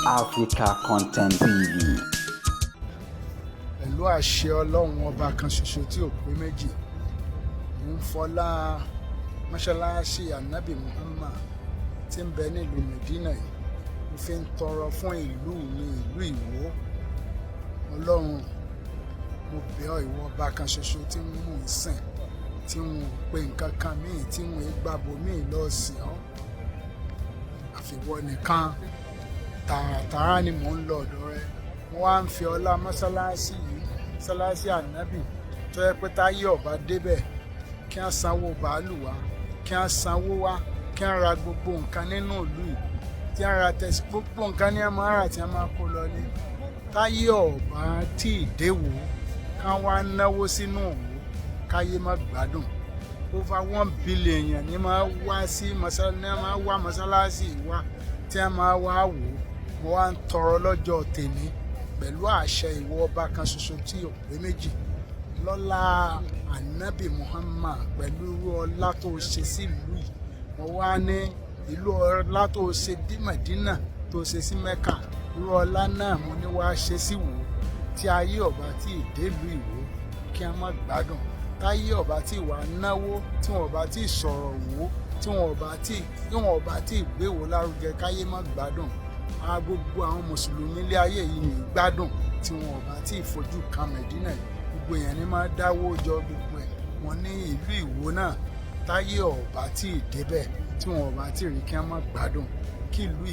Africa Content TV. Pẹ̀lú àṣẹ Ọlọ́run Ọba kan ṣoṣo tí ò pé méjì, mò ń fọlá mọ́ṣáláṣí Anabi Muhammad tí ń bẹ nílùú Medina yìí, mo fi ń tọrọ fún ìlú mi, ìlú Ìwó. Ọlọ́run, mo bẹ̀ ọ́, ìwọ ọba kan ṣoṣo tí ń mú ń sìn, tí ń ò pe nǹkan kan míì, tí ń ò gbàbọ míì lọ sìn ọ́ àfiwọ́ nìkan, tààràtàrà ni mò ń lọ ọ̀dọ̀ rẹ. Mo wá ń fi ọlá mọ́ṣáláṣí yìí, mọ́ṣáláṣí Ànábì, tó yẹ pé táyé ọba débẹ̀, kí wọ́n sanwó bàálù wá, kí wọ́n sanwó wá, kí wọ́n ra gbogbo nǹkan nínú ìlú yìí, tí wọ́n ra tẹ̀sí, gbogbo nǹkan ní wọ́n máa rà, tí wọ́n máa kó lọ ní táyé ọba tí ì déwò, kán wá náwó sínú òwò, káyé má gbádùn. Over 1 billion èèyàn ní máa wá sí ní máa wá mọ́ṣáláṣí wá, tí wọ́n máa wá wò ó. Mo wá ń tọrọ lọ́jọ́ tèmi pẹ̀lú àṣẹ ìwọ ọba kan ṣoṣo tí ò pé méjì, lọ́lá Anabi Muhammad, pẹ̀lú irú ọlá tó ṣe sílùú yìí, mo wá ní ìlú ọlá tó ṣe dí Mẹ̀dínà, tó ṣe sí Mẹ́kà, irú ọlá náà mo ní wá ṣe sí Wò. Tí ayé ọba tí ìdélùú Ìwó, kí a má gbádùn. Táyé ọba tí wàá náwó, tí wọn ọba tí sọ̀rọ̀ wò, tí wọn ọba tí gbéwò lárugẹ, káyé má gbádùn. A gbogbo àwọn mùsùlùmí ilé ayé yìí ní gbádùn tí wọn ọba tí ìfojú kan Mẹ̀dínà yìí. Gbogbo èèyàn ní máa dáwó jọ gbogbo ẹ̀. Wọn ní ìlú Ìwó náà, táyé ọba tí ì débẹ̀, tí wọn ọba tí rí, kí wọ́n má gbádùn. Kí ìlú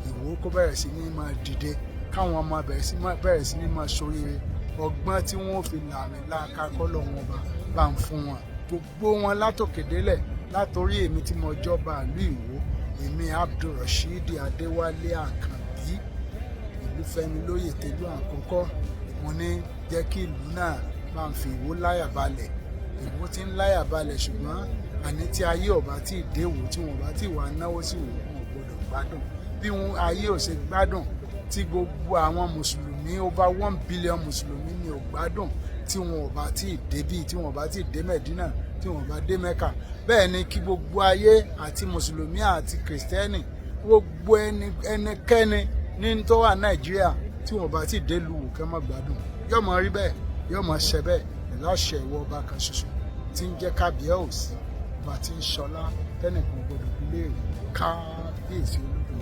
Ìwó kó bẹ̀rẹ̀ sí ní máa dìde, káwọn ọmọ bẹ̀rẹ̀ sí ní máa ṣoríire. Ọgbọ́n tí wọ́n fi làmì láàka, kọ́lọ̀ wọn bá bá ń fún wọn, gbogbo wọn látòkè délẹ̀, látòrí èmi tí mo jọba ìlú Ìwó, èmi Abdulrasheed Adéwálé Àkànbí Ìlúfẹ́mi lóyè tẹ́lú àkọ́kọ́. Mo ní jẹ́ kí ìlú náà bá ń fi Ìwó láyà balẹ̀. Ìwó ti ń láyà balẹ̀, ṣùgbọ́n àní tí ayé ọba tí ì déwò, tí wọn bá tí wà náwó sí wò, wọn ò gbọdọ̀ gbádùn. Bí wọn ayé ò ṣe gbádùn, tí gbogbo àwọn mùsùlùmí, over 1 billion mùsùlùmí ni ò gbádùn tí wọn ò bá tí ì débí, tí wọn ò bá tí ì dé Mẹ̀dínà, tí wọn ò bá dé Mẹ́kà. Bẹ́ẹ̀ ni kí gbogbo ayé, àti mùsùlùmí àti kìrìsìtẹ́nì, gbogbo ẹnikẹ́ni ní tó wà Nàìjíríà, tí wọn ò bá tí ì dé lu wò, kẹ́ má gbádùn. Yóò mọ rí bẹ́ẹ̀, yóò mọ ṣẹ bẹ́ẹ̀ pẹ̀lú àṣẹ ìwọ ọba kan ṣoṣo tí ń jẹ́ kábíyèsí, ọba tí ń ṣọlá tẹ́nìkan gbọdọ̀ bí léèrè, kábíyèsí olódùmarè.